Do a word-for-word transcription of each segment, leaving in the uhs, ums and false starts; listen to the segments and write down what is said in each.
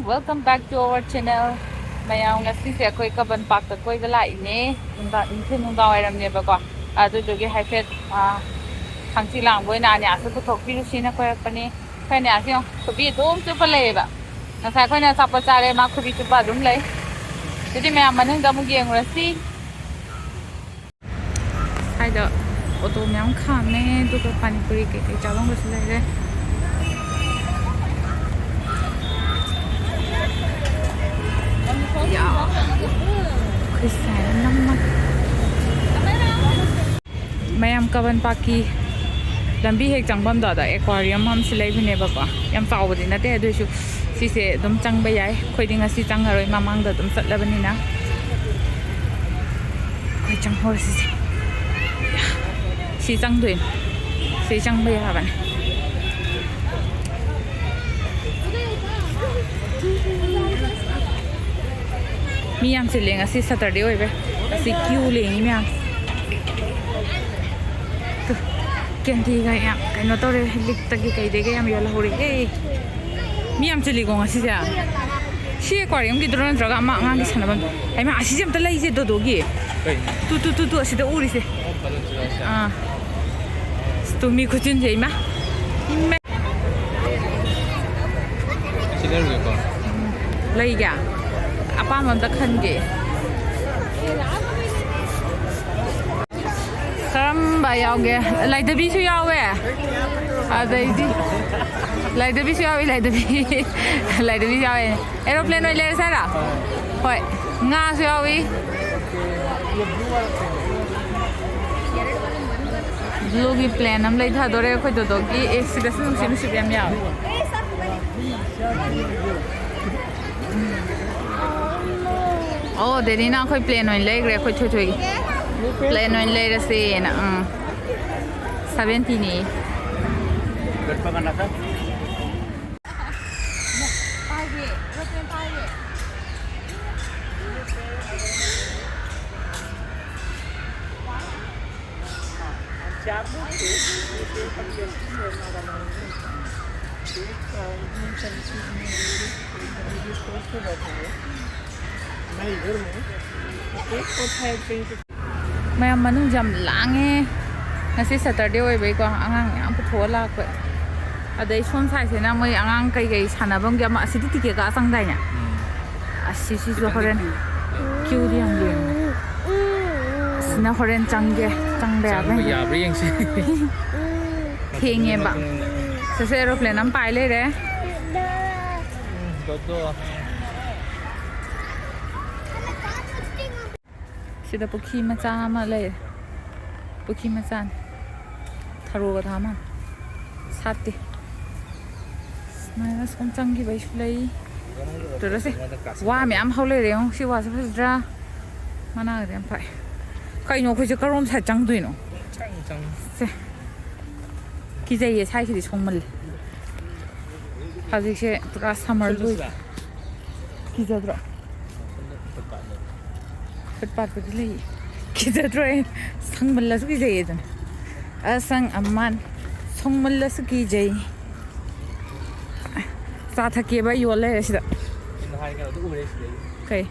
Welcome back to our channel. ꯃꯌꯥꯝ, ꯉꯁꯤꯁꯦ ꯑꯩꯈꯣꯏ ꯀꯕꯟ ꯄꯥꯔꯛꯇ ꯀꯣꯏꯕ ꯂꯥꯛꯏꯅꯦ꯫ ꯅꯨꯡꯗꯥꯡ, ꯅꯨꯡꯊꯤꯜ ꯅꯨꯡꯗꯥꯡ ꯋꯥꯏꯔꯝꯅꯦꯕꯀꯣ꯫ ꯑꯗꯨꯗꯨꯒꯤ ꯍꯥꯏꯐꯦꯠ, ꯑꯥ, ꯍꯪꯆꯤꯠ ꯂꯥꯡꯕ ꯑꯣꯏꯅ ꯑꯅꯤꯌꯥꯁꯨ ꯄꯨꯊꯣꯛꯄꯤꯔꯨꯁꯤꯅ ꯀꯣꯏꯔꯛꯄꯅꯤ꯫ ꯑꯩꯈꯣꯏ ꯑꯅꯤꯌꯥꯁꯦ ꯌꯦꯡꯉꯣ, ꯈꯨꯕꯤ ꯑꯗꯨꯝ ꯆꯨꯞꯄ ꯂꯩꯌꯦꯕ꯫ ꯉꯁꯥꯏ ꯑꯩꯈꯣꯏꯅ ꯑꯆꯥꯄꯣꯠ ꯆꯥꯔꯦ, ꯃꯥ ꯈꯨꯕꯤ ꯆꯨꯞꯄ ꯑꯗꯨꯝ ꯂꯩ꯫ ꯑꯗꯨꯗꯤ ꯃꯌꯥꯝ ꯃꯅꯨꯡꯗ ꯑꯃꯨꯛ ꯌꯦꯡꯉꯨꯔꯁꯤ꯫ ꯁ꯭ꯋꯥꯏꯗ ꯑꯣꯇꯣ ꯃꯌꯥꯝ ꯈꯥꯝꯃꯦ, ꯑꯗꯨꯒ ꯄꯥꯅꯤꯄꯨꯔꯤ ꯀꯩꯀꯩ ꯆꯥꯐꯝꯒꯁꯨ ꯂꯩꯔꯦ꯫ ꯌꯥ, ꯑꯩꯈꯣꯏ ꯁꯥꯏꯅ ꯅꯝꯃꯒ꯫ ꯃꯌꯥꯝ ꯀꯕꯟ ꯄꯥꯔꯛꯀꯤ ꯂꯝꯕꯤ ꯍꯦꯛ ꯆꯪꯐꯝꯗꯣ, ꯑꯗ ꯑꯦꯀ꯭ꯋꯥꯔꯤꯌꯝ ꯑꯃꯁꯨ ꯂꯩꯕꯅꯦꯕꯀꯣ꯫ ꯌꯥꯝ ꯆꯥꯎꯕꯗꯤ ꯅꯠꯇꯦ, ꯑꯗꯨ ꯑꯣꯏꯁꯨ ꯁꯤꯁꯦ ꯑꯗꯨꯝ ꯆꯪꯕ ꯌꯥꯏ꯫ ꯑꯩꯈꯣꯏꯗꯤ ꯉꯁꯤ ꯆꯪꯉꯔꯣꯏ, ꯃꯃꯥꯡꯗ ꯑꯗꯨꯝ ꯆꯠꯂꯕꯅꯤꯅ꯫ ꯑꯩꯈꯣꯏ ꯆꯪꯍꯧꯔꯁꯤꯁꯦ꯫ ꯁꯤ ꯆꯪꯗꯣꯏꯅꯤ꯫ ꯁꯤ ꯆꯪꯕ ꯌꯥꯕꯅꯤ꯫ ꯃꯤ ꯌꯥꯝ ꯆꯤꯜꯂꯦ ꯉꯁꯤ, ꯁꯇꯔꯗꯦ ꯑꯣꯏꯕꯩ꯫ ꯑꯁꯤ ꯀ꯭ꯌꯨ ꯂꯦꯡꯉꯤ ꯃꯌꯥꯝ꯫ ꯀꯦꯟꯗꯤꯒ ꯌꯥꯝ ꯀꯩꯅꯣ ꯇꯧꯔꯦ, ꯂꯤꯛꯇꯒꯤ ꯀꯩꯗꯒꯤ ꯌꯥꯝ ꯌꯣꯜꯍꯧꯔꯦ꯫ ꯃꯤ ꯌꯥꯝ ꯆꯤꯜꯂꯤꯀꯣ ꯉꯁꯤꯁꯦ꯫ ꯁꯤ ꯑꯦꯀ꯭ꯋꯥꯔꯤꯌꯝꯒꯤꯗꯨꯔꯣ ꯅꯠꯇ꯭ꯔꯒ ꯑꯃ ꯑꯉꯥꯡꯒꯤ ꯁꯥꯟꯅꯐꯝ? ꯍꯩꯃꯥ, ꯑꯁꯤꯁꯦ ꯑꯝꯇ ꯂꯩꯁꯦ ꯗꯣꯗꯣꯒꯤ꯫ ꯀꯩ? ꯇꯨ, ꯇꯨ, ꯇꯨ, ꯇꯨ, ꯑꯁꯤꯗ ꯎꯔꯤꯁꯦ꯫ ꯑꯣ, ꯕꯂꯨꯟ ꯆꯨꯔꯥꯁꯦ꯫ ꯑꯥ꯫ ꯑꯁ, ꯇꯨ ꯃꯤ ꯈꯨꯆꯤꯟꯁꯦ, ꯏꯃꯥ꯫ ꯏꯃꯥ꯫ ꯁꯤ ꯂꯩꯔꯨꯒꯦꯀꯣ꯫ ꯂꯩꯒꯦ? ꯑꯄꯥꯝꯕ ꯑꯝꯇ ꯈꯟꯒꯦ꯫ ꯀꯔꯝꯕ ꯌꯥꯎꯒꯦ? ꯂꯥꯏꯙꯕꯤꯁꯨ ꯌꯥꯎꯋꯦ꯫ ꯑꯗꯩꯗꯤ ꯂꯥꯏꯙꯕꯤꯁꯨ ꯌꯥꯎꯏ, ꯂꯥꯏꯙꯕꯤ꯫ ꯂꯥꯏꯙꯕꯤꯁꯨ ꯌꯥꯎꯋꯦ꯫ ꯑꯦꯔꯣꯄ꯭ꯂꯦꯟ ꯑꯣꯏꯅ ꯂꯩꯔꯁꯦ ꯍꯥꯏꯔꯣ? ꯍꯣꯏ꯫ ꯉꯥꯁꯨ ꯌꯥꯎꯏ꯫ ꯕ꯭ꯂꯨꯒꯤ ꯄ꯭ꯂꯦꯟ ꯑꯃ ꯂꯩꯊꯗꯣꯔꯦ ꯑꯩꯈꯣꯏ ꯗꯣꯗꯣꯒꯤ꯫ ꯑꯦ, ꯁꯤꯗꯁꯨ ꯅꯨꯡꯁꯤꯠ ꯅꯨꯡꯁꯤꯠ ꯌꯥꯝ ꯌꯥꯎꯋꯦ꯫ ꯑꯣ, ꯗꯦꯅꯤꯅ ꯑꯩꯈꯣꯏ ꯄ꯭ꯂꯦꯟ ꯑꯣꯏꯅ ꯂꯩꯈ꯭ꯔꯦ, ꯑꯩꯈꯣꯏ ꯊꯣꯏꯊꯣꯏꯒꯤ꯫ ꯄ꯭ꯂꯦꯟ ꯑꯣꯏꯅ ꯂꯩꯔꯁꯦꯅ꯫ ꯎꯝ꯫ ꯁꯚꯦꯟꯇꯤꯅꯦ꯫ एक, अ, इतनी सारी चीज़ में लेडीज, लेडीज को उसमें बैठा है। मैं इधर हूँ। एक और शायद कहीं पे ꯃꯌꯥꯝ ꯃꯅꯨꯡꯁꯦ ꯌꯥꯝ ꯂꯥꯡꯉꯦ꯫ ꯉꯁꯤ ꯁꯦꯇꯔꯗꯦ ꯑꯣꯏꯕꯩꯀꯣ, ꯑꯉꯥꯡ ꯃꯌꯥꯝ ꯄꯨꯊꯣꯛꯑ ꯂꯥꯛꯄ꯫ ꯑꯗꯩ ꯁꯣꯝ ꯁꯥꯏꯠꯁꯤꯅ ꯃꯣꯏ ꯑꯉꯥꯡ ꯀꯩꯀꯩ ꯁꯥꯟꯅꯐꯝꯒꯤ ꯑꯃ, ꯑꯁꯤꯗꯤ ꯇꯤꯀꯦꯠ ꯀꯛꯑ ꯆꯪꯗꯥꯏꯅꯦ? ꯑꯁꯤꯁꯤꯁꯨ ꯍꯣꯔꯦꯟ ꯀ꯭ꯌꯨꯗꯤ ꯌꯥꯝ ꯂꯦꯡꯉꯦ꯫ ꯑꯁꯤꯅ ꯍꯣꯔꯦꯟ ꯆꯪꯒꯦ, ꯆꯪꯕ ꯌꯥꯕ꯭ꯔꯥ ꯆꯪꯕ ꯌꯦꯡꯒꯦ꯫ ꯌꯥꯕ꯭ꯔꯥ ꯌꯦꯡꯁꯤ꯫ ꯊꯦꯡꯉꯦꯕ꯫ ꯁꯤꯁꯦ ꯑꯦꯔꯣꯄ꯭ꯂꯦꯟ ꯑꯃ ꯄꯥꯏ ꯂꯩꯔꯦ꯫ ꯗꯣꯗꯣ꯫ ꯁꯤꯗ ꯄꯨꯈ꯭ꯔꯤ ꯃꯆꯥ ꯑꯃ ꯂꯩꯔꯦ꯫ ꯄꯨꯈ꯭ꯔꯤ ꯃꯆꯥꯅꯤ꯫ ꯊꯔꯣꯒ ꯊꯥ ꯃꯥꯜꯂꯦ꯫ ꯁꯥꯠꯇꯦ꯫ ꯁꯨꯃꯥꯏꯅ ꯁꯨꯝ ꯆꯪꯈꯤꯕꯩꯁꯨ ꯂꯩ꯫ ꯇꯧꯔꯁꯦ꯫ ꯋꯥ ꯃꯌꯥꯝ ꯍꯧ ꯂꯩꯔꯦ ꯌꯦꯡꯉꯣ꯫ ꯁꯤ ꯋꯥꯁꯦ ꯐꯖꯗ꯭ꯔꯥ? ꯃꯅꯥꯒꯗꯤ ꯌꯥꯝ ꯐꯥꯏ꯫ ꯀꯩꯅꯣ ꯑꯩꯈꯣꯏꯁꯦ ꯀꯔꯣꯝ ꯁꯥꯏꯠ ꯆꯪꯗꯣꯏꯅꯣ? ꯆꯪ, ꯆꯪ꯫ ꯁꯦ꯫ ꯀꯤꯖꯩꯌꯦ, ꯁ꯭ꯋꯥꯏꯁꯤꯗꯤ ꯁꯣꯡꯃꯜꯂꯦ꯫ ꯍꯧꯖꯤꯛꯁꯦ ꯄꯨꯔꯥ ꯁꯝꯃꯔ ꯂꯣꯏ꯫ ꯆꯠꯂꯁꯤꯔꯥ? ꯀꯤꯖꯗ꯭ꯔꯣ? ꯐꯨꯠꯄꯥꯠ ꯂꯩ꯫ ꯐꯨꯠꯄꯥꯠꯄꯨꯗꯤ ꯂꯩ꯫ ꯀꯤꯖꯗ꯭ꯔꯣ ꯑꯩ? ꯁꯪꯃꯜꯂꯁꯨ ꯀꯤꯖꯩꯌꯦ ꯑꯗꯨꯅ꯫ ꯑꯁꯪ ꯑꯃꯥꯟ ꯁꯪꯃꯜꯂꯁꯨ ꯀꯤꯖꯩ꯫ ꯆꯥ ꯊꯛꯀꯦꯕ ꯌꯣꯜ ꯂꯩꯔꯦ ꯁꯤꯗ꯫ ꯅꯍꯥꯟ ꯀꯩꯅꯣꯗꯣ ꯎꯔꯦ ꯁꯤꯗꯩ꯫ ꯀꯩ?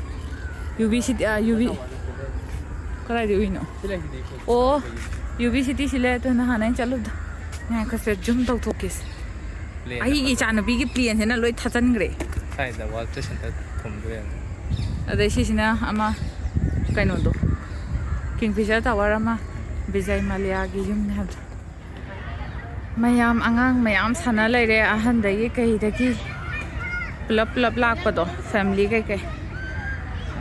ꯌꯨ ꯕꯤ ꯁꯤꯇꯤ, ꯑꯥ, ꯌꯨ ꯕꯤ꯫ ꯀꯗꯥꯏꯗ ꯎꯏꯅꯣ? ꯁꯤ ꯂꯩꯁꯤꯗꯤ꯫ ꯑꯣ, ꯌꯨ ꯕꯤ ꯁꯤꯇꯤ ꯁꯤ ꯂꯩ꯫ ꯑꯗꯨ ꯅꯍꯥꯟ ꯑꯩꯅ ꯆꯠꯂꯨꯕꯗꯣ꯫ ꯉꯥꯏꯈꯣꯁꯦ, ꯖꯨꯝ ꯇꯧꯊꯣꯛꯀꯦꯁꯦ꯫ ꯄ꯭ꯂꯦꯟ ꯑꯩꯒꯤ ꯏꯆꯥꯅꯨꯄꯤꯒꯤ ꯄ꯭ꯂꯦꯟꯁꯤꯅ ꯂꯣꯏ ꯊꯥꯆꯟꯈ꯭ꯔꯦ꯫ ꯁ꯭ꯋꯥꯏꯗ ꯋꯥꯔꯜ ꯇ꯭ꯔꯦꯗ ꯁꯦꯟꯇꯔ ꯊꯣꯝꯗꯣꯏꯔꯦ꯫ ꯑꯗꯩ ꯁꯤꯁꯤꯅ ꯑꯃ ꯀꯩꯅꯣꯗꯣ, ꯀꯤꯡꯐꯤꯁꯔ ꯇꯥꯋꯔ ꯑꯃ, ꯕꯤꯖꯩ ꯃꯥꯂꯤꯌꯥꯒꯤ ꯌꯨꯝꯅꯦ ꯍꯥꯏꯕꯗꯣ꯫ ꯃꯌꯥꯝ, ꯑꯉꯥꯡ ꯃꯌꯥꯝ ꯁꯥꯟꯅ ꯂꯩꯔꯦ, ꯑꯍꯟꯗꯒꯤ ꯀꯩꯗꯒꯤ ꯄꯨꯂꯞ ꯄꯨꯂꯞ ꯂꯥꯛꯄꯗꯣ, ꯐꯦꯃꯤꯂꯤ ꯀꯩꯀꯩ꯫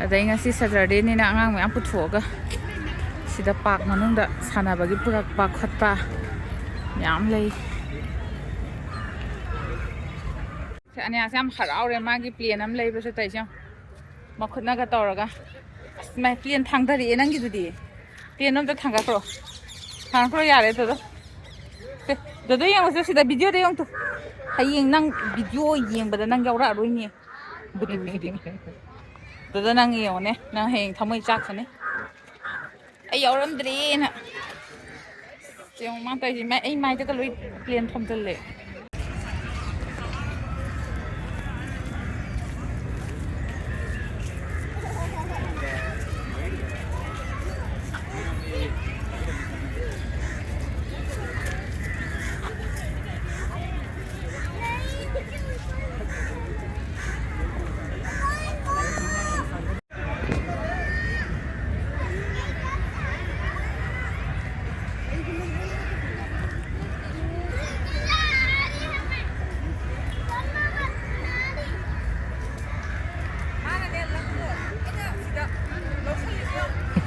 ꯑꯗꯩ ꯉꯁꯤ ꯁꯦꯇꯔꯗꯦꯅꯤꯅ ꯑꯉꯥꯡ ꯃꯌꯥꯝ ꯄꯨꯊꯣꯛꯑꯒ ꯁꯤꯗ ꯄꯥꯔꯛ ꯃꯅꯨꯡꯗ ꯁꯥꯟꯅꯕꯒꯤ ꯄꯨꯔꯛꯄ ꯈꯣꯠꯄ ꯃꯌꯥꯝ ꯂꯩ꯫ ꯁꯦ, ꯑꯅꯤꯌꯥꯁꯦ ꯌꯥꯝ ꯍꯔꯥꯎꯔꯦ, ꯃꯥꯒꯤ ꯄ꯭ꯂꯦꯟ ꯑꯃ ꯂꯩꯕꯁꯦ ꯇꯧꯔꯤꯁꯦ ꯌꯦꯡꯉꯣ꯫ ꯃꯈꯨꯠꯅꯒ ꯇꯧꯔꯒ꯫ ꯑꯁ, ꯃꯥꯏ ꯄ꯭ꯂꯦꯟ ꯊꯥꯡꯗꯔꯛꯑꯦ ꯅꯪꯒꯤꯗꯨꯗꯤ꯫ ꯄ꯭ꯂꯦꯟ ꯑꯝꯇ ꯊꯥꯡꯒꯠꯈ꯭ꯔꯣ꯫ ꯊꯥꯡꯒꯠꯈ꯭ꯔꯣ ꯌꯥꯔꯦ ꯑꯗꯨꯗ꯫ ꯁꯦ, ꯗꯣꯗꯣ ꯌꯦꯡꯉꯨꯁꯦ ꯁꯤꯗ, ꯚꯤꯗꯤꯑꯣꯗ ꯌꯦꯡꯉꯨ ꯇꯨ꯫ ꯍꯌꯦꯡ ꯅꯪ ꯚꯤꯗꯤꯑꯣ ꯌꯦꯡꯕꯗ ꯅꯪ ꯌꯥꯎꯔꯛꯑꯔꯣꯏꯅꯦ꯫ ꯕꯨꯇꯨꯁꯤꯗꯤ꯫ ꯗꯣꯗꯣ ꯅꯪ ꯌꯦꯡꯉꯨꯅꯦ, ꯅꯪ ꯍꯌꯦꯡ ꯊꯃꯣꯏ ꯆꯥꯛꯀꯅꯤ꯫ ꯑꯩ ꯌꯥꯎꯔꯝꯗ꯭ꯔꯦꯅ꯫ ꯌꯦꯡꯉꯨ ꯃꯥ ꯇꯧꯔꯤꯁꯦ, ꯃꯥ-, ꯑꯩ ꯃꯥꯏꯗꯒ ꯂꯣꯏ ꯄ꯭ꯂꯦꯟ ꯊꯣꯝꯖꯤꯜꯂꯦ꯫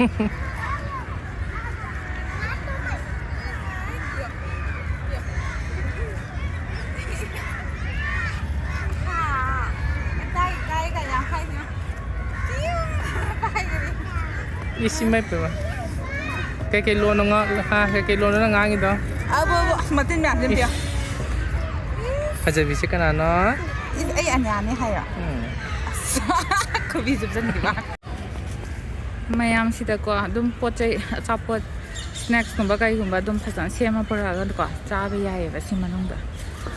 ꯏꯁ, ꯏꯃꯥꯏ ꯄꯦꯝꯃ꯫ ꯀꯩꯀꯩ ꯂꯣꯟꯅꯣ ꯉꯥꯡ-, ꯍꯥ, ꯀꯩꯀꯩ ꯂꯣꯟꯅꯣ ꯅꯪ ꯉꯥꯡꯉꯤꯗꯣ? ꯑꯕꯣ, ꯑꯕꯣ, ꯑꯁ, ꯃꯇꯤꯟ ꯃꯌꯥꯝꯁꯦ ꯑꯝꯇ ꯌꯦꯡꯉꯣ꯫ ꯐꯖꯕꯤꯁꯦ ꯀꯅꯥꯅꯣ? ꯏꯁ, ꯑꯩ ꯑꯅꯤꯌꯥꯅꯦ ꯍꯥꯏꯔꯣ? ꯎꯝ꯫ ꯑꯁ, ꯈꯨꯕꯤ ꯆꯨꯞꯁꯟꯈꯤꯕ꯫ ꯃꯌꯥꯝꯁꯤꯗꯀꯣ ꯑꯗꯨꯝ ꯄꯣꯠ ꯆꯩ, ꯑꯆꯥꯄꯣꯠ, ꯁ꯭ꯅꯦꯛꯁꯀꯨꯝꯕ ꯀꯩꯒꯨꯝꯕ ꯑꯗꯨꯝ ꯐꯖꯅ ꯁꯦꯝꯃ ꯄꯨꯔꯛꯑꯒꯀꯣ ꯆꯥꯕ ꯌꯥꯏꯌꯦꯕ ꯁꯤ ꯃꯅꯨꯡꯗ꯫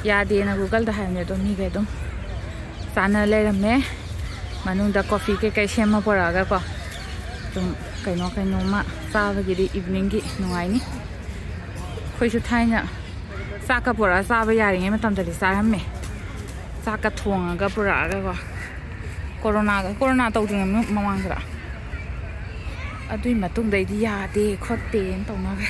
ꯌꯥꯗꯦꯅ ꯒꯨꯒꯜꯗ ꯍꯥꯏꯕꯅꯦ, ꯑꯗꯣ ꯃꯤꯈꯩ ꯑꯗꯨꯝ ꯆꯥꯅ ꯂꯩꯔꯝꯃꯦ꯫ ꯃꯅꯨꯡꯗ ꯀꯣꯐꯤ ꯀꯩꯀꯩ ꯁꯦꯝꯃ ꯄꯨꯔꯛꯑꯒꯀꯣ ꯑꯗꯨꯝ ꯀꯩꯅꯣ ꯀꯩꯅꯣꯝꯃ ꯆꯥꯕꯒꯤꯗꯤ ꯏꯚꯤꯅꯤꯡꯒꯤ ꯅꯨꯡꯉꯥꯏꯅꯤ꯫ ꯑꯩꯈꯣꯏꯁꯨ ꯊꯥꯏꯅ ꯆꯥꯛꯀ ꯄꯨꯔꯛꯑ ꯆꯥꯕ ꯌꯥꯔꯤꯉꯩ ꯃꯇꯝꯗꯗꯤ ꯆꯥꯔꯝꯃꯦ꯫ ꯆꯥꯛꯀ ꯊꯣꯡꯉꯒ ꯄꯨꯔꯛꯑꯒꯀꯣ꯫ ꯀꯣꯔꯣꯅꯥꯒ, ꯀꯣꯔꯣꯅꯥ ꯇꯧꯗ꯭ꯔꯤꯉꯩ ꯃꯃꯥꯡꯗꯔ? ꯑꯗꯨꯏ ꯃꯇꯨꯡꯗꯩꯗꯤ ꯌꯥꯗꯦ ꯈꯣꯠꯇꯦꯅ ꯇꯧꯅꯈ꯭ꯔꯦ꯫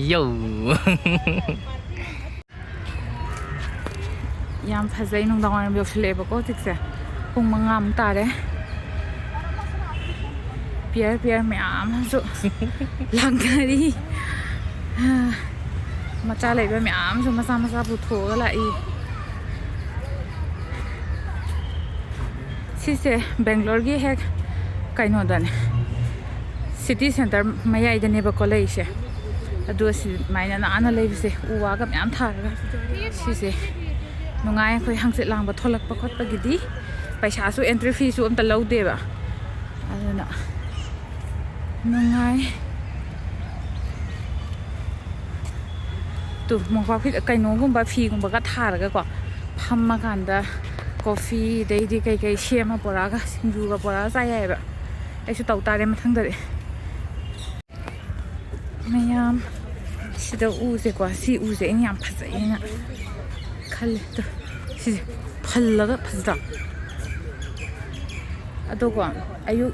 ꯌꯧ꯫ ꯌꯥꯝ ꯐꯖꯩ꯫ ꯅꯨꯡꯗꯥꯡ ꯋꯥꯏꯔꯝ ꯌꯧꯁꯤꯜꯂꯛꯑꯦꯕꯀꯣ ꯍꯧꯖꯤꯛꯁꯦ꯫ ꯄꯨꯡ ꯃꯉꯥꯃꯨꯛ ꯇꯥꯔꯦ꯫ ꯄꯤꯌꯔ ꯄꯤꯌꯔ ꯃꯌꯥꯝ ꯑꯃꯁꯨ ꯂꯥꯛꯅꯔꯤ꯫ ꯃꯆꯥ ꯂꯩꯕ ꯃꯌꯥꯝꯁꯨ ꯃꯆꯥ ꯃꯆꯥ ꯄꯨꯊꯣꯛꯑꯒ ꯂꯥꯛꯏ꯫ ꯁꯤꯁꯦ ꯕꯦꯡꯒ꯭ꯂꯣꯔꯒꯤ ꯍꯦꯛ ꯀꯩꯅꯣꯗꯅꯦ, ꯁꯤꯇꯤ ꯁꯦꯟꯇꯔ ꯃꯌꯥꯏꯗꯅꯦꯕꯀꯣ ꯂꯩꯔꯤꯁꯦ꯫ ꯑꯗꯣ ꯁꯨꯃꯥꯏꯅ ꯅꯥꯟꯅ ꯂꯩꯕꯁꯦ, ꯎ ꯋꯥꯒ ꯃꯌꯥꯝ ꯊꯥꯔꯒ, ꯁꯤꯁꯦ ꯅꯨꯡꯉꯥꯏ꯫ ꯑꯩꯈꯣꯏ ꯍꯪꯆꯤꯠ ꯂꯥꯡꯕ ꯊꯣꯛꯂꯛꯄ ꯈꯣꯠꯄꯒꯤꯗꯤ ꯄꯩꯁꯥꯁꯨ, ꯑꯦꯟꯇ꯭ꯔꯤ ꯐꯤꯁꯨ ꯑꯝꯇ ꯂꯧꯗꯦꯕ꯫ ꯑꯗꯨꯅ ꯅꯨꯡꯉꯥꯏ꯫ ꯇꯨ, ꯃꯣꯝꯄꯥꯛ ꯐꯤ-, ꯀꯩꯅꯣꯒꯨꯝꯕ, ꯐꯤꯒꯨꯝꯕꯒ ꯊꯥꯔꯒꯀꯣ, ꯐꯝꯃꯀꯥꯟꯗ ꯀꯣꯐꯤ, ꯑꯗꯩꯗꯤ ꯀꯩꯀꯩ ꯁꯦꯝꯃ ꯄꯨꯔꯛꯑꯒ, ꯁꯤꯡꯖꯨꯒ ꯄꯨꯔꯛꯑꯒ ꯆꯥ ꯌꯥꯏꯑꯕ꯫ ꯑꯩꯁꯨ ꯇꯧ ꯇꯥꯔꯦ ꯃꯊꯪꯗꯗꯤ꯫ ꯃꯌꯥꯝ, ꯁꯤꯗ ꯎꯁꯦꯀꯣ, ꯁꯤ ꯎꯁꯦ ꯑꯩꯅ ꯌꯥꯝ ꯐꯖꯩꯅ ꯈꯜꯂꯦ꯫ ꯇꯨ, ꯁꯤꯁꯦ ꯐꯜꯂꯒ ꯐꯖꯗ꯭ꯔꯣ? ꯑꯗꯣꯀꯣ, ꯑꯌꯨꯛ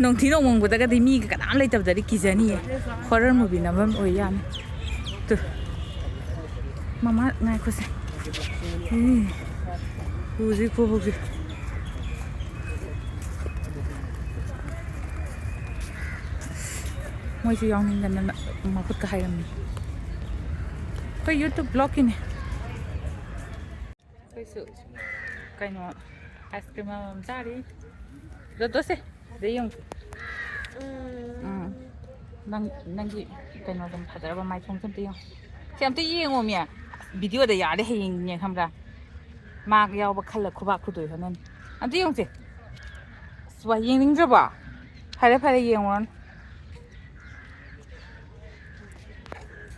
ꯅꯨꯡꯊꯤꯜ ꯅꯣꯡꯃꯪꯕꯗꯒꯗꯤ ꯃꯤꯒ ꯀꯅꯥꯝ ꯂꯩꯇꯕꯗꯗꯤ ꯀꯤꯖꯅꯤꯌꯦ꯫ Horror movie ꯅꯝꯐꯝ ꯑꯣꯏ ꯌꯥꯅꯤ꯫ ꯇꯨ꯫ ꯃꯃꯥ, ꯉꯥꯏꯈꯣꯁꯦ꯫ ꯎꯝ꯫ ꯎꯁꯤ ꯈꯨꯍꯧꯁꯤ꯫ ꯃꯣꯏꯁꯨ ꯌꯥꯎꯅꯤꯡꯗꯅ ꯃꯈꯨꯠꯀ ꯍꯥꯏꯔꯝꯃꯤ꯫ ꯑꯩꯈꯣꯏ YouTube vlogꯀꯤꯅꯦ꯫ ꯑꯩꯈꯣꯏꯁꯨ ꯀꯩꯅꯣ, ice cream ꯑꯃꯃꯝ ꯆꯥꯔꯤ꯫ ꯗꯣꯗꯣꯁꯦ, ꯁꯤꯗ ꯌꯦꯡꯉꯨ꯫ ꯎꯝ꯫ ꯅꯪ, ꯅꯪꯒꯤ ꯀꯩꯅꯣꯗꯣ ꯐꯖꯔꯕ ꯃꯥꯏꯊꯣꯡꯁꯦ ꯑꯝꯇ ꯌꯦꯡꯉꯨ꯫ ꯁꯤ ꯑꯝꯇ ꯌꯦꯡꯉꯣꯃꯤ꯫ Videoꯗ ꯌꯥꯔꯦ ꯍꯌꯦꯡꯅꯦ ꯈꯪꯕ꯭ꯔꯥ? Mark ꯌꯥꯎꯕ ꯈꯜꯂ ꯈꯨꯕꯥꯛ ꯈꯨꯗꯣꯏ ꯍꯣꯠꯅꯅꯤ꯫ ꯑꯝꯇ ꯌꯦꯡꯉꯨꯁꯦ꯫ ꯑꯁ, ꯋꯥ, ꯌꯦꯡꯅꯤꯡꯗ꯭ꯔꯕꯣ? ꯐꯔꯦ, ꯐꯔꯦ, ꯌꯦꯡꯉꯨꯔꯅꯨ꯫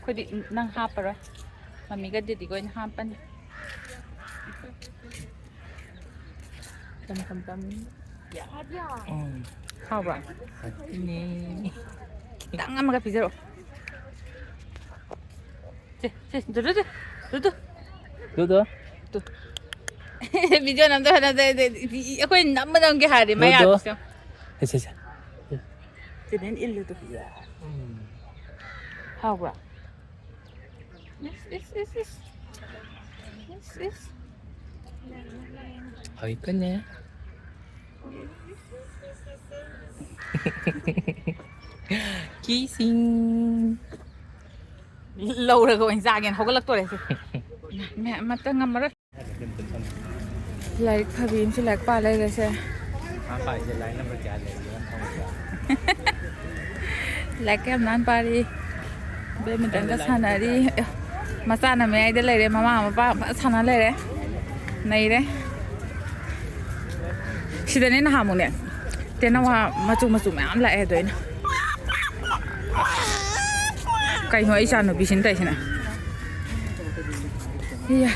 ꯑꯩꯈꯣꯏꯗꯤ ꯅꯪ ꯍꯥꯞꯄꯔꯣꯏ꯫ ꯃꯝꯃꯤꯒ ꯗꯦꯗꯤꯒ ꯑꯣꯏꯅ ꯍꯥꯞꯄꯅꯤ꯫ ꯇꯝ, ꯇꯝ, ꯇꯝ꯫ ꯎꯝ꯫ ꯍꯥꯎꯕ꯭ꯔꯥ? ꯍꯥꯎ꯫ ꯅꯦ꯫ ꯈꯤꯇꯪ ꯑꯃꯒ ꯄꯤꯖꯔꯛꯑꯣ꯫ ꯁꯦ, ꯁꯦ, ꯗꯨꯗꯨ, ꯗꯨ, ꯗꯨꯗꯨ꯫ ꯗꯨꯗꯨ꯫ ꯇꯨ꯫ Video ꯅꯝꯗ ꯍꯣꯠꯅꯗꯦ, ꯑꯩꯈꯣꯏ ꯅꯝꯕ ꯅꯝꯒꯦ ꯍꯥꯏꯔꯗꯤ ꯗꯨꯗꯨ꯫ ꯃꯌꯥꯗꯨꯁꯨ꯫ ꯁꯦ, ꯁꯦ, ꯁꯦ꯫ ꯆꯦꯅꯦꯜ ꯏꯜꯂꯨ ꯇꯨ꯫ ꯎꯝ꯫ ꯍꯥꯎꯕ꯭ꯔꯥ? ꯏꯁ, ꯏꯁ, ꯏꯁ, ꯏꯁ꯫ ꯏꯁ, ꯏꯁ꯫ ꯍꯥꯎꯏꯀꯣꯅꯦ꯫ Kissing꯫ ꯂꯧꯔꯒ ꯑꯣꯏꯅ ꯆꯥꯒꯦꯅ ꯍꯧꯒꯠꯂꯛꯇꯣꯔꯦ ꯁꯦ꯫ ꯃꯌꯥꯝ ꯑꯃꯇ ꯉꯝꯃꯔꯣꯏ꯫ ꯂꯥꯏꯔꯤꯛ ꯐꯕꯤ ꯑꯃꯁꯨ ꯂꯥꯏꯔꯤꯛ ꯄꯥ ꯂꯩꯔꯦꯁꯦ꯫ ꯃꯥ ꯄꯥꯏꯁꯦ line number ꯀꯌꯥ ꯂꯩꯒꯦꯅ ꯈꯪꯕ꯭ꯔꯥ? ꯂꯥꯏꯔꯤꯛ ꯌꯥꯝ ꯅꯥꯟ ꯄꯥꯔꯤ꯫ Badmintonꯒ ꯁꯥꯟꯅꯔꯤ꯫ ꯑꯦ, ꯃꯆꯥꯅ ꯃꯌꯥꯏꯗ ꯂꯩꯔꯦ, ꯃꯃꯥ ꯃꯄꯥ ꯐꯖ ꯁꯥꯟꯅ ꯂꯩꯔꯦ꯫ ꯅꯩꯔꯦ꯫ ꯁꯤꯗꯅꯦ ꯅꯍꯥꯟꯃꯨꯛꯅꯦ ꯇꯦꯅꯋꯥ ꯃꯆꯨ ꯃꯆꯨ ꯃꯌꯥꯝ ꯂꯥꯛꯑꯦ꯫ ꯑꯗꯣ ꯑꯩꯅ, ꯀꯩꯅꯣ ꯑꯩ ꯏꯆꯥ ꯅꯨꯄꯤꯁꯤꯅ ꯇꯧꯔꯤꯁꯤꯅ? ꯏꯌꯥ꯫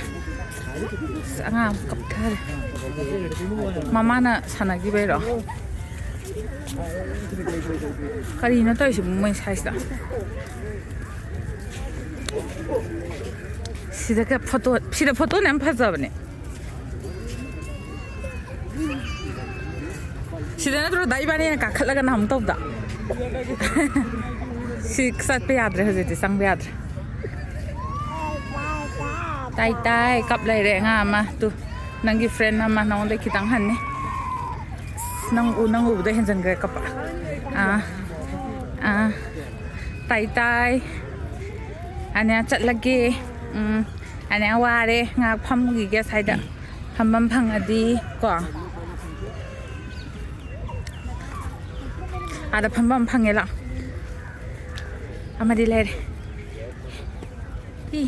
ꯑꯁ, ꯑꯉꯥꯡ ꯑꯃ ꯀꯞꯊꯔꯦ꯫ ꯃꯃꯥꯅ ꯁꯥꯟꯅꯈꯤꯕꯩꯔꯣ? ꯀꯔꯤꯅꯣ ꯇꯧꯔꯤꯁꯤꯕꯨ ꯃꯣꯏ ꯁꯥꯏꯁꯤꯗ? ꯁꯤꯗ ꯀ-, ꯐꯣꯇꯣ, ꯁꯤꯗ ꯐꯣꯇꯣꯅ ꯌꯥꯝ ꯐꯖꯕꯅꯦ꯫ ꯁꯤꯗ ꯅꯠꯇ꯭ꯔꯣ ꯗꯥ ꯏꯕꯥꯅꯤꯅ ꯀꯥꯈꯠꯂꯒ ꯅꯍꯥꯟꯃꯨꯛ ꯇꯧꯕꯗ? ꯁꯤ ꯆꯠꯄ ꯌꯥꯗ꯭ꯔꯦ ꯍꯧꯖꯤꯛꯇꯤ, ꯆꯪꯕ ꯌꯥꯗ꯭ꯔꯦ꯫ ꯇꯥꯏ ꯇꯥꯏ ꯀꯞ ꯂꯩꯔꯦ ꯑꯉꯥꯡ ꯑꯃ꯫ ꯇꯨ ꯅꯪꯒꯤ ꯐ꯭ꯔꯦꯟ ꯑꯃ ꯅꯉꯣꯟꯗ ꯈꯤꯇꯪ ꯍꯟꯅꯤ꯫ ꯑꯁ, ꯅꯪ ꯎ-, ꯅꯪ ꯎꯕꯗ ꯍꯦꯟꯖꯟꯈ꯭ꯔꯦ ꯀꯞꯄ꯫ ꯑꯥ, ꯑꯥ, ꯇꯥꯏ ꯇꯥꯏ꯫ ꯑꯅꯤꯌꯥ ꯆꯠꯂꯒꯦ꯫ ꯎꯝ, ꯑꯅꯤꯌꯥ ꯋꯥꯔꯦ, ꯉꯥꯏꯍꯥꯛ ꯐꯝꯈꯤꯒꯦ ꯁ꯭ꯋꯥꯏꯗ꯫ ꯐꯝꯐꯝ ꯐꯪꯉꯗꯤ ꯀꯣ꯫ ꯑꯥꯗ ꯐꯝꯐꯝ ꯐꯪꯉꯦ, ꯂꯥꯛꯑꯣ꯫ ꯑꯃꯗꯤ ꯂꯩꯔꯦ꯫ ꯏ,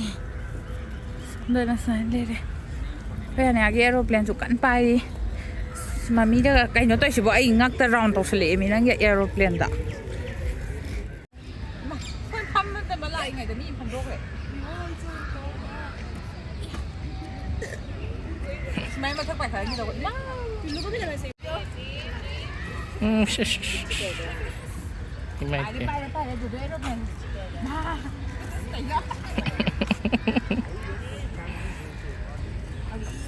ꯁꯣꯝꯗꯅ ꯁꯨꯃꯥꯏꯅ ꯂꯩꯔꯦ꯫ ꯑꯩꯈꯣꯏ ꯑꯅꯤꯌꯥꯒꯤ ꯑꯦꯔꯣꯄ꯭ꯂꯦꯟꯁꯨ ꯀꯟꯅ ꯄꯥꯏꯔꯤ꯫ ꯑꯁ, ꯃꯃꯤꯗ ꯀꯩꯅꯣ ꯇꯧꯔꯤꯁꯤꯕꯣ? ꯑꯩ ꯉꯛꯇ ꯔꯥꯎꯟ ꯇꯧꯁꯜꯂꯛꯑꯦ ꯃꯤ ꯅꯪꯒꯤ ꯑꯦꯔꯣꯄ꯭ꯂꯦꯟꯗ꯫ ꯐꯝ ꯅꯠꯇꯕ ꯂꯥꯛꯏꯉꯩꯗ ꯃꯤ ꯐꯝꯗꯣꯛꯈ꯭ꯔꯦ꯫ ꯁꯨꯃꯥꯏꯅ ꯃꯊꯛ ꯄꯥꯏꯈꯠꯍꯟꯈꯤꯗꯧꯕ꯫ ꯏꯃꯥ! ꯎꯝ, ꯁꯤ, ꯁꯤ, ꯁꯤ, ꯁꯤ꯫ ꯏꯃꯥꯏ ꯄꯥꯏꯔꯦ, ꯄꯦꯝ꯫ ꯄꯥꯏꯔꯦ, ꯄꯥꯏꯔꯦ, ꯑꯗꯨꯗ ꯑꯦꯔꯣꯄ꯭ꯂꯦꯟ꯫ ꯃꯥ! ꯀꯩꯅꯣ?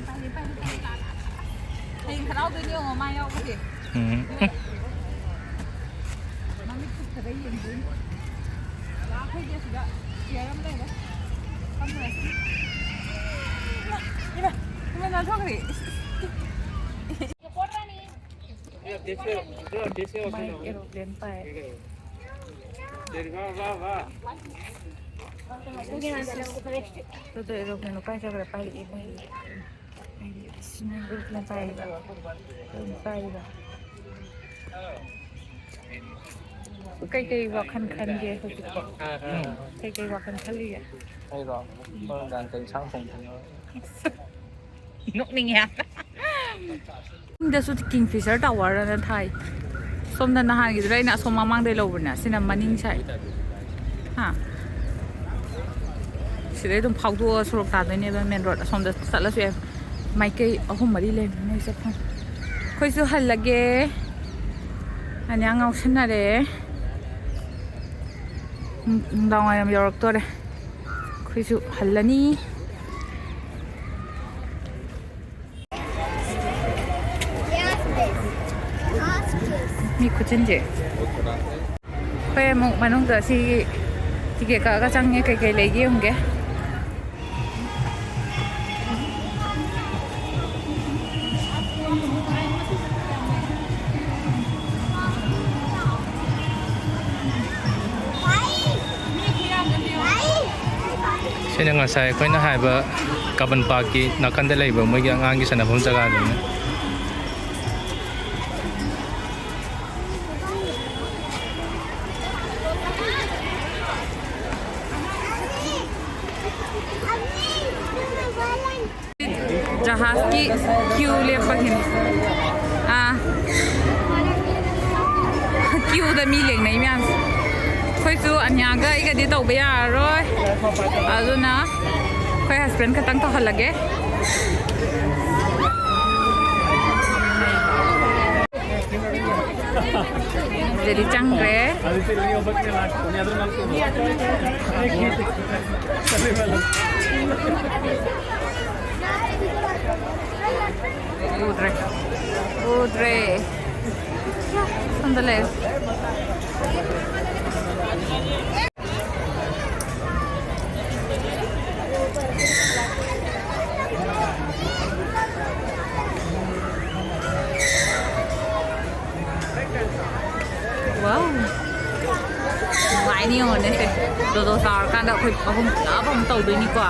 ꯄꯥꯏꯔꯦ, ꯄꯥꯏꯔꯦ, ꯄꯥꯏꯔꯦ, ꯄꯥꯏꯔꯦ꯫ ꯍꯌꯦꯡ ꯍꯔꯥꯎꯗꯣꯏꯅꯦ ꯌꯦꯡꯉꯣ, ꯃꯥ ꯌꯥꯎꯕꯁꯦ꯫ ꯎꯝ꯫ ꯃꯃꯤꯠ ꯀꯨꯞꯊꯔ ꯌꯦꯡꯗꯣꯏꯅꯤ꯫ ꯂꯥꯛꯑꯣ, ꯑꯩꯈꯣꯏꯒꯤ ꯑꯁꯤꯗ ꯆꯤꯌꯔ ꯑꯃ ꯂꯩꯔꯦ꯫ ꯐꯝꯃꯨꯔꯁꯤ꯫ ꯏꯃꯥ, ꯏꯃꯥ, ꯏꯃꯥ, ꯅꯥꯟꯊꯣꯛꯈ꯭ꯔꯦ꯫ ꯃꯥꯏ ꯑꯦꯔꯣꯄ꯭ꯂꯦꯟ ꯄꯥꯏ꯫ ꯑꯗꯨꯗ ꯑꯦꯔꯣꯄ꯭ꯂꯦꯟꯗꯣ ꯀꯥꯏ ꯆꯠꯈ꯭ꯔꯦ? ꯄꯥꯏꯔꯛꯑꯦ ꯃꯣꯏꯒꯤ꯫ ꯍꯥꯏꯗꯤ, ꯁꯤꯅ ꯑꯦꯔꯣꯄ꯭ꯂꯦꯟ ꯄꯥꯏꯔꯤꯕ꯫ ꯑꯗꯨꯝ ꯄꯥꯏꯔꯤꯕ꯫ ꯀꯩꯀꯩ ꯋꯥꯈꯜ ꯈꯟꯒꯦ ꯍꯧꯖꯤꯛꯄꯣ? ꯎꯝ꯫ ꯀꯩꯀꯩ ꯋꯥꯈꯜ ꯈꯜꯂꯤꯒꯦ? ꯑꯩꯔꯣ? ꯍꯣꯔꯦꯟ ꯅꯨꯡꯗꯥꯡ ꯀꯩ ꯏꯟꯁꯥꯡ ꯊꯣꯡꯗꯣꯏꯅꯣ? ꯅꯣꯛꯅꯤꯡꯉꯦ ꯌꯥꯝꯅ꯫ ꯃꯅꯤꯡꯗꯁꯨ ꯀꯤꯡꯐꯤꯁꯔ ꯇꯥꯋꯔ ꯑꯅ ꯊꯥꯏ꯫ ꯁꯣꯝꯗ ꯅꯍꯥꯟꯒꯤꯗꯨꯗ ꯑꯩꯅ ꯑꯁꯣꯝ ꯃꯃꯥꯡꯗꯩ ꯂꯧꯕꯅꯦ꯫ ꯁꯤꯅ ꯃꯅꯤꯡ ꯁꯥꯏ꯫ ꯍꯥ? ꯁꯤꯗꯩ ꯑꯗꯨꯝ ꯐꯥꯎꯗꯣꯛꯑꯒ ꯁꯣꯔꯣꯛ ꯇꯥꯗꯣꯏꯅꯦꯕ, ꯃꯦꯟ ꯔꯣꯗ ꯑꯁꯣꯝꯗ ꯆꯠꯂꯁꯨ ꯌꯥꯏ꯫ ꯃꯥꯏꯀꯩ ꯑꯍꯨꯝ ꯃꯔꯤ ꯂꯩꯕꯅꯦ ꯃꯣꯏ ꯆꯠꯐꯝ꯫ ꯑꯩꯈꯣꯏꯁꯨ ꯍꯜꯂꯒꯦ꯫ ꯑꯅꯤꯌꯥ ꯉꯥꯎꯁꯟꯅꯔꯦ꯫ ꯅꯨꯡꯗꯥꯡ ꯋꯥꯏꯔꯝ ꯌꯧꯔꯛꯇꯣꯔꯦ꯫ ꯑꯩꯈꯣꯏꯁꯨ ꯍꯜꯂꯅꯤ꯫ ꯃꯤ ꯈꯨꯆꯤꯟꯁꯦ꯫ ꯑꯩꯈꯣꯏ ꯑꯃꯨꯛ ꯃꯅꯨꯡꯗ ꯁꯤꯒꯤ ꯇꯤꯀꯦꯠ ꯀꯛꯑꯒ ꯆꯪꯉꯦ꯫ ꯀꯩꯀꯩ ꯂꯩꯒꯦ ꯌꯦꯡꯒꯦ꯫ ꯁꯤꯅ ꯉꯁꯥꯏ ꯑꯩꯈꯣꯏꯅ ꯍꯥꯏꯕ ꯀꯕꯟ ꯄꯥꯔꯛꯀꯤ ꯅꯥꯀꯟꯗ ꯂꯩꯕ ꯃꯣꯏꯒꯤ ꯑꯉꯥꯡꯒꯤ ꯁꯥꯟꯅꯐꯝ ꯖꯒꯥꯗꯨꯅꯤ꯫ ꯖꯍꯥꯖꯀꯤ ꯀ꯭ꯌꯨ ꯂꯦꯞꯄꯒꯤꯅꯤ꯫ ꯑꯥ꯫ ꯀ꯭ꯌꯨꯗ ꯃꯤ ꯂꯦꯡꯅꯩ ꯃꯌꯥꯝꯁꯦ꯫ ꯑꯩꯈꯣꯏꯁꯨ ꯑꯅ꯭ꯌꯥꯒ ꯑꯩꯒꯗꯤ ꯇꯧꯕ ꯌꯥꯔꯔꯣꯏ꯫ ꯑꯗꯨꯅ ꯑꯩꯈꯣꯏ ꯍꯁꯕꯦꯟ ꯈꯛꯇꯪ ꯇꯧꯍꯜꯂꯒꯦ꯫ ꯁꯤꯗꯗꯤ ꯆꯪꯈ꯭ꯔꯦ꯫ ꯎꯗ꯭ꯔꯦ꯫ ꯎꯗ꯭ꯔꯦ꯫ ꯁꯣꯝꯗ ꯂꯩꯔꯦ꯫ ꯋꯥꯎ꯫ ꯅꯨꯡꯉꯥꯏꯅꯤ ꯌꯦꯡꯉꯣꯅꯦ ꯁꯦ꯫ ꯖꯣꯖꯣ ꯆꯥꯎꯔꯀꯥꯟꯗ ꯑꯩꯈꯣꯏ ꯑꯍꯨꯝ ꯄꯨꯂꯞ ꯑꯃꯨꯛ ꯇꯧꯗꯣꯏꯅꯤꯀꯣ꯫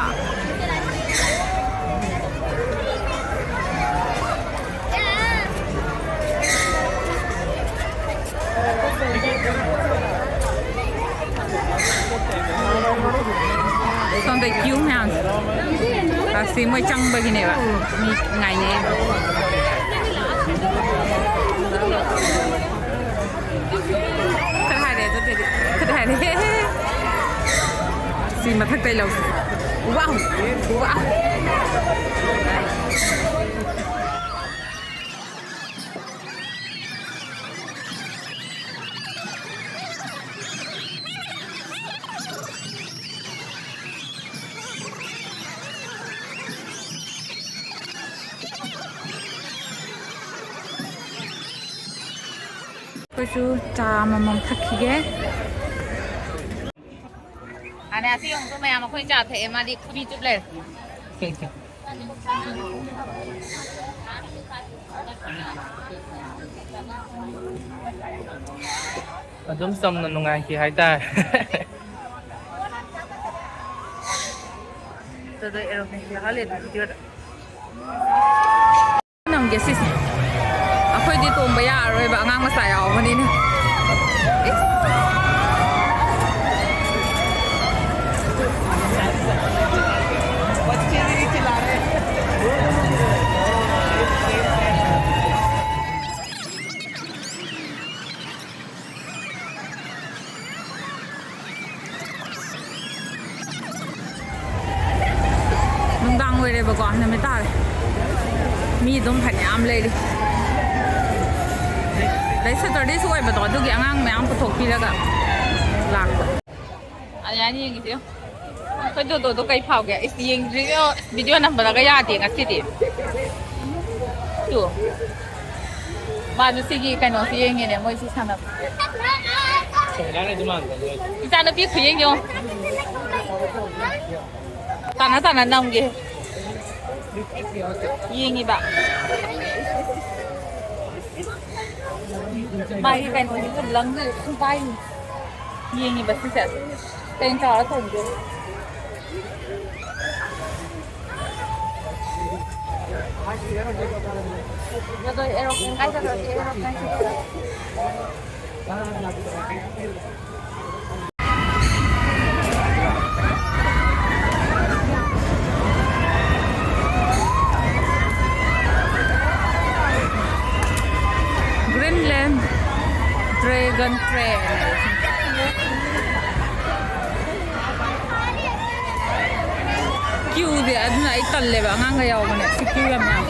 ꯁꯣꯝꯗ ꯀ꯭ꯌꯨ ꯃꯌꯥꯝꯁꯦ꯫ ꯑꯁꯤ ꯃꯣꯏ ꯆꯪꯕꯒꯤꯅꯦꯕ꯫ ꯃꯤ ꯉꯥꯏꯅꯩꯌꯦꯕ꯫ ꯈꯔ ꯍꯥꯏꯔꯦ ꯑꯗꯨꯗꯤ꯫ ꯈꯔ ꯍꯥꯏꯔꯦ꯫ ꯁꯤ ꯃꯊꯛꯇꯩ ꯂꯧꯁꯤ꯫ ꯋꯥꯎ! ꯋꯥꯎ! ꯑꯩꯈꯣꯏꯁꯨ ꯆꯥ ꯑꯃꯃꯝ ꯊꯛꯈꯤꯒꯦ꯫ ꯑꯅꯦ ꯑꯁꯤ ꯌꯦꯡꯉꯨꯀꯣ ꯃꯌꯥꯝ, ꯑꯩꯈꯣꯏ ꯆꯥ ꯊꯛꯑꯦ, ꯃꯥꯗꯤ ꯈꯨꯕꯤ ꯆꯨꯞ ꯂꯩꯔꯦ꯫ ꯑꯗꯨꯝ ꯆꯝꯅ ꯅꯨꯡꯉꯥꯏꯈꯤ ꯍꯥꯏꯇꯥꯔꯦ꯫ ꯑꯗꯨꯗ aeroplane ꯀꯌꯥ ꯍꯥꯜꯂꯦ ꯑꯗꯨ video ꯗ꯫ ꯅꯝꯒꯦ ꯁꯤꯁꯦ꯫ ꯑꯩꯈꯣꯏꯗꯤ ꯇꯣꯡꯕ ꯌꯥꯔꯔꯣꯏꯕ, ꯑꯉꯥꯡ ꯃꯆꯥ ꯌꯥꯎꯕꯅꯤꯅ꯫ ꯏꯁ꯫ ꯅꯨꯡꯗꯥꯡ ꯑꯣꯏꯔꯦꯕꯀꯣ, ꯅꯨꯃꯤꯠ ꯇꯥꯔꯦ꯫ ꯃꯤ ꯑꯗꯨꯝ ꯐꯅꯌꯥꯝ ꯂꯩꯔꯤ꯫ ꯑꯗꯩ Saturday ꯁꯨ ꯑꯣꯏꯕꯗꯣ, ꯑꯗꯨꯒꯤ ꯑꯉꯥꯡ ꯃꯌꯥꯝ ꯄꯨꯊꯣꯛꯄꯤꯔꯒ ꯂꯥꯛꯄ꯫ ꯑꯗꯨꯃꯥꯏꯅ ꯌꯦꯡꯉꯤꯁꯦ꯫ ꯑꯩꯈꯣꯏ ꯗꯣꯗꯣꯗꯣ ꯀꯩ ꯐꯥꯎꯒꯦ? ꯏꯁ, ꯌꯦꯡꯗ꯭ꯔꯤꯅꯣ, video ꯅꯝꯕꯗꯒ ꯌꯥꯗꯦ ꯉꯁꯤꯗꯤ꯫ ꯇꯨ꯫ ꯃꯥꯁꯨ ꯁꯤꯒꯤ ꯀꯩꯅꯣꯁꯤ ꯌꯦꯡꯉꯤꯅꯦ, ꯃꯣꯏ ꯁꯤ ꯁꯥꯟꯅꯕ꯫ ꯏꯆꯥꯅꯨꯄꯤ ꯈꯨꯌꯦꯡ ꯌꯦꯡꯉꯣ꯫ ꯇꯥꯅ ꯇꯥꯅ ꯅꯝꯒꯦ꯫ ꯌꯦꯡꯉꯤꯕ꯫ ꯃꯥꯒꯤ ꯀꯩꯅꯣꯁꯤꯁꯨ ꯂꯪꯁꯤꯁꯨ ꯁꯨꯝ ꯄꯥꯏꯔꯤ꯫ ꯌꯦꯡꯉꯤꯕ ꯁꯤꯁꯦ꯫ ꯀꯩꯅ ꯆꯥꯎꯔ ꯊꯣꯡꯗꯣꯏꯅꯣ? ꯑꯗꯣ aeroplane ꯀꯥꯏ ꯆꯠꯈ꯭ꯔꯒꯦ? Aeroplane ꯁꯦ꯫ Greenland Dragon Train꯫ Queue ꯁꯦ ꯑꯗꯨꯅ ꯑꯩ ꯇꯜꯂꯦꯕ, ꯑꯉꯥꯡꯒ ꯌꯥꯎꯕꯅꯦ꯫ ꯁꯤ queue ꯌꯥꯝ ꯌꯥꯝ꯫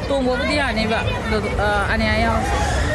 ꯇꯣꯡꯕꯕꯨꯗꯤ ꯌꯥꯅꯤꯕ, ꯑꯗꯣ, ꯑ, ꯑꯅꯤꯌꯥ ꯌꯥꯎꯔꯁꯨ꯫